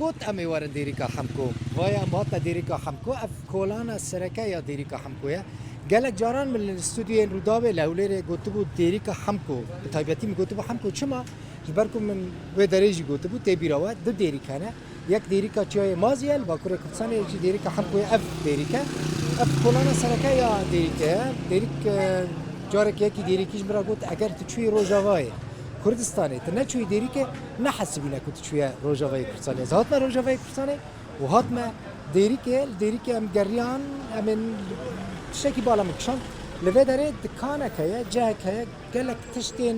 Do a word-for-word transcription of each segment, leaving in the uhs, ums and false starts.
Got em ê werin Dêrîka Hemko. Vaya em hatine Dêrîka Hemko. Ev kolana sereke ya Dêrîka Hemko ye. Gelek caran min li stûdyoyên Rûdawê li Hewlêrê gotibû Dêrîka Hemko. Bi taybetî min gotibû Hemko çima? Ji ber ku min wê derê jî gotibû, tê bîra we, du Dêrîk hene. Yek Dêrîka Çiyayê Mazî ye, li Bakurê Kurdistanê, yek jî Dêrîka Hemko ye. Ev Dêrîk e. Ev kolana sereke ya Dêrîkê ye. Dêrîk, e, careke yekî Dêrîkî ji min re got, eger tu çûyî Rojavayê Kurdistanê, tu neçûyî Dêrîkê, nehesibîne ku tu çûye Rojavayê Kurdistanê. Ez hatime Rojavayê Kurdistanê û hatime Dêrîkê, li Dêrîkê em geriyan, em ên tiştekî bala min kişand. Li vê derê dikaneke ye, cihek heye, gelek tiştên,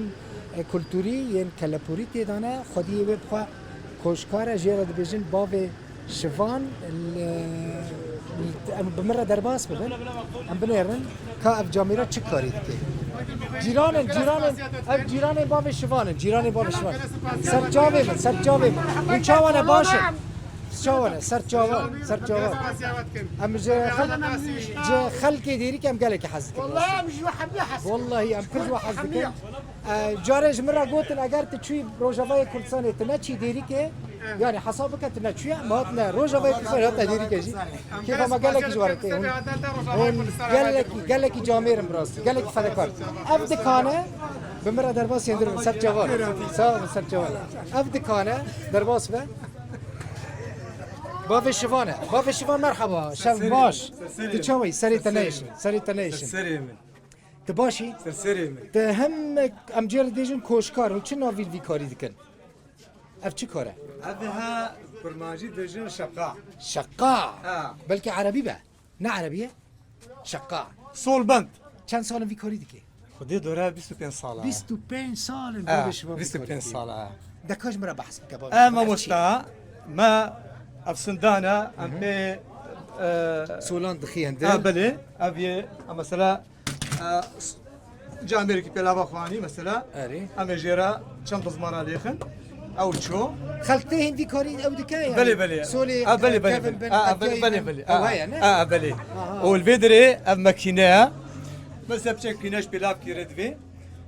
e, kulturî yên kelepûrî tê de ne. Xwediyê wê bi xwe koşkar e, jê re dibêjin bavê Şivan, li, em bi min re derbas bibin, em binêrin ka ev camêra çi karî dike. Cîran in, cîran in, ev cîranên bavê Şivan in, cîranên bavê Şivan. Ser çavê min, ser çavê min. Hûn çawa ne, baş in? Çawa ne, ser çavan, ser çavan. Em ji xel-, ji xelkê Dêrîk em gelekî hez dikin. Wallahî em ji we hemî hez dikin. Wallahî em pir ji we hez dikin. E, carê ji min re gotin, eger tu çûyî Rojavayê Kurdistanê, tu neçî Dêrîkê, yani hesab bike tu neçûye, em hatine Rojavayê Kurdistanê, hatta Dêrîkê jî. Kêfa me gelekî ji we re tê. Hûn, hûn gelekî, gelekî camêr in bi rastî, gelekî fedekar. Ev dikane, bi min re derbas yên dir bin, ser çavan. Sağ olun, ser çavan. Ev dikane, derbas be. Bavê Şivan e. Bavê Şivan, merhaba. Şev baş. Tu çawa yî? Serê te neyşin. Serê te neyşin. Serê min. Tu baş î? Ser serê min. Tu hem em cê re dêjin koşkar û çi navî vî karî dikin? Ev çi kar e? Ev ha kurmancî dêjin şeqa. Şeqa? Ha. Belkî erebî be. Ne erebî ye? Şeqa. Solbend. Çend sal in vî karî dikê? Xwedê dore bîst û pênc sal e. Bîst û pênc sal in. Ha, bavê Şivan vî karî dikê. Bîst û pênc sal e. De ka ji min re behs bike, bavê Şivan. E, mamosta, me ev sindan e, em pê, e, solan dixî hindir. Ha, belê. Ev yê, e, mesela, e, s-, camêrekî pêlava xwanî, mesela. Erê. Em ê jê re çend dizmara lêxin. Ew ço. Xelk tê hindî karî ew dike yani. Belê, belê. Solê, ha, belê, belê, kevin belê. Bin, ha, ha, belê, belê, belê. Ew heye, ne? Ha, ha, belê. Aha. Û li vê dirê ev makîne ye. Mesela piçek pîneş pêlav kîre divê.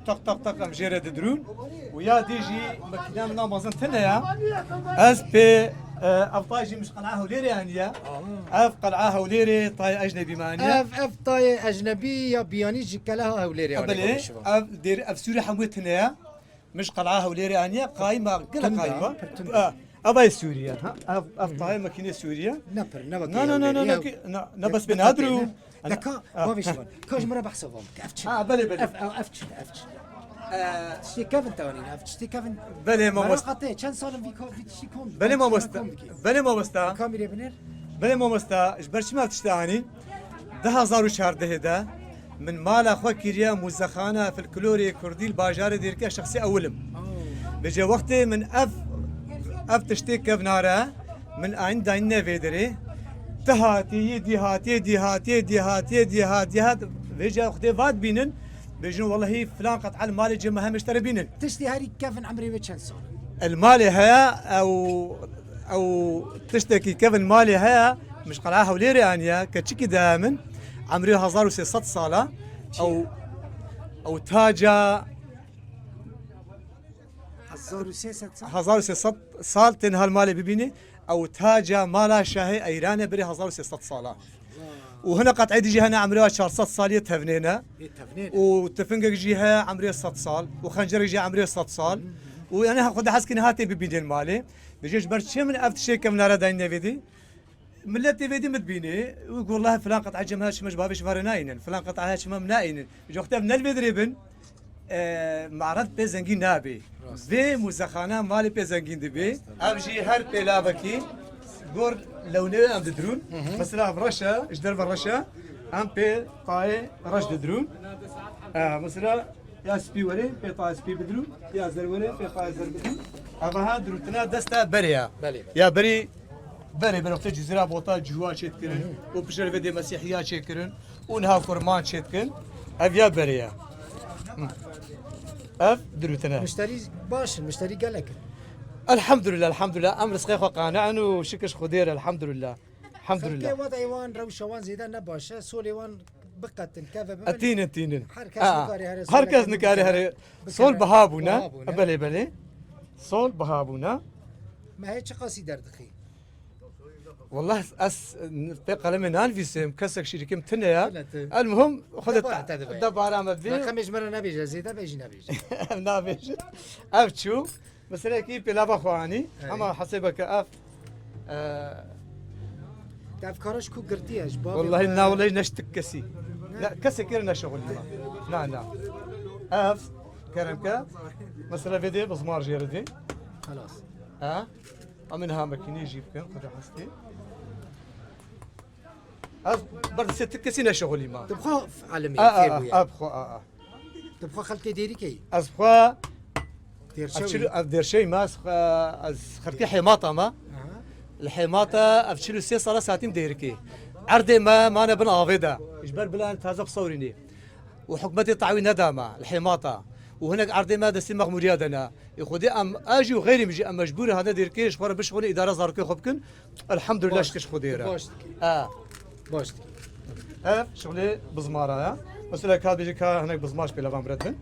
Tak, tak, tak, em jê re didirûn. Û ya dî jî makîne min a mezin tune ye. Ez pê, e, ev tay jî min ji Qel'a Hewlêrê aniye. Aha. Ev Qel'a Hewlêrê, tayê ecnebî me aniye. Ev, ev tayê ecnebî ya biyanî ji Qel'a Hewlêrê aniye. Belê, ev dêr, ev sûrê hemû tune ye. Min ji Qel'a Hewlêrê aniye, qayîma, gelek qayîma. Tunda, pir tunda. A, ev ay Sûriye, ha? Ev, ev tayê makîne Sûriye. Ne pir, ne wekî Hewlêrê. Na, na, na, na, na, na, bes bê nadrû. Deka, ha, bavê Şivan. Ka ji min re behsa van bike. Ev çi? Ha, belê, belê. Ev, ev, ev çi, ev çi? Ee, tiştê kevin tewanî, ev tiştê kevin. Belê, mamost-, meraqa te, çend sal in vî ko-, vî tiştî kom dikî? Belê, mamosta. Belê, mamosta. Kamîrê binêr. Belê, mamosta. Ji ber çima ev tiştê anîn? Du hezar û çardehê de min mala xwe kiriye muzexana folklorê kurdî li bajarê Dêrikê, şexsê ewil im. Oh. Vêce wextê min ev, ev tiştê kevnare, min anî dayîne vê derê. Ti hatî, yê dî hatî, yê dî hatî, yê dî hatî, yê dî hatî, hat. Vêce Xwedê va dibînin, bêjin, wellehî filan qet'e li malê cem me heme ji te re bînin. Tiştê herî kevin emrê wê çend sal e? Li malê heye, ew, ew tiştekî kevin malê heye, min ji Qel'a Hewlêrê aniye, keçikî daye min, emrê hezar û sê sed sal e. Ew, ew taca Hezar û sê sed sal? Hezar û sê sed sal tên hal malê bibînî. Ew taca mala şahê Eyran e, berê hezar û sê sed sal e. Wow. Û hina qet'ê dî jî hene emrê çar sed salî tevnê ne. Ê, tevnê ne. Û tifingek jî heye emrê sed sal. Û xencerek jî emrê sed sal. Hı hı. Û yani ha xwe de hez kî niha tê bibînên malê. Dibêje ji ber çi min ev tiştê kevnare dayîne vê dî? Miletê vê dî min dibînê, û got, "Wellahî filan qet'e cem her çi me ji bavê Şivan re nayînin, filan qet'e her çi me nayînin." Ji wextê ev ne li vê dirê bin, e, maret pê zengîn nabê. Rast. Vê muzexana malê pê zengîn dibê. Rast. Ev jî her pêlavekî gor lewnê em didirûn. Hı hı. Mesela ev reş e, ji derve reş e, em pê tayê reş didirûn. E, mesela Ya spî were, pê tayê spî bidirû, ya zer were, pê tayê zer bidirû. Eva ha dirûtina desta berê ya. Belê, belê. Ya berî, berê, berê wextê cizîra bota cûwa çêdikirin, û piştre vê dê mesîhiya çêkirin, û niha kurman çêdikin. Ev ya berê ya. Hı. Ev dirûtine. Muşterî baş in, muşterî gelek in. Elhamdulillah, elhamdulillah. Em rizqê xwe qane in û şikir ji Xwedê re, elhamdulillah. Elhamdulillah. Xelkê we de wan rewşa wan zêde ne baş e, solê wan biqetin, keve bibin. E, tînin, tînin. Her kes, a, nikare here, her kes nikare here. Sol biha bûne. Biha bûne. E, belê, belê. Sol biha bûne. Mehê çiqasî derdixî? Wallah ez pê qelemê nanivîsim, kesek şîrîkim tune ya. Tune tu. El muhim xwe de Debara te dibe. Debara me bê. Reqemê ji me re nebêje, zêde be jî nebêje. Em nabêjin. Ev çû. Meselekî pêlava xwe anî. Evet. Ama hesêbe ke ev, e, Ev kara ji ku girtiye, ji bavê Wallahî xwe. Na, wallahî neştik kesî. Ne? Ne, kesek kir neşixulî ma. Na, na. Ev, kerem ke. Mesela vê dê bizmar jê re dê. Xelas. Ha? Em ê niha makînê jî bikin, xwe de hestê. Ez ber destê ti kesî neşixulî ma. Tu bi xwe alimê A, a, fêr a, bûye. A, bi xwe, a, a. Tu bi xwe xelkê Dêrikê yî. Ez bi xwe, Dêrşewî. Ev çil, ev Dêrşewî me, ez, ez xelkê Hêmata me. Aha. Li Hêmata ev çil û sê sala satîm Dêrikê. Erdê me mane bin avê de. Ji ber bila em taze bisewrînê. Û hikûmetê tawî neda me li Hêmata. Û hinek erdê me destê mexmûriya de ne. Ê Xwedê em, ez jî û xeyrî min jî em mecbûr in hane Dêrikê ji xwe re bişixulin, îdara zarokê xwe bikin. Elhamdulillah, şikir ji Xwedê re. Baş dikî. Ha. Baş dikî. Ev şixulê bizmara ye. Mesela ka bêje ka hinek bizmar ji pêlevan biret bin.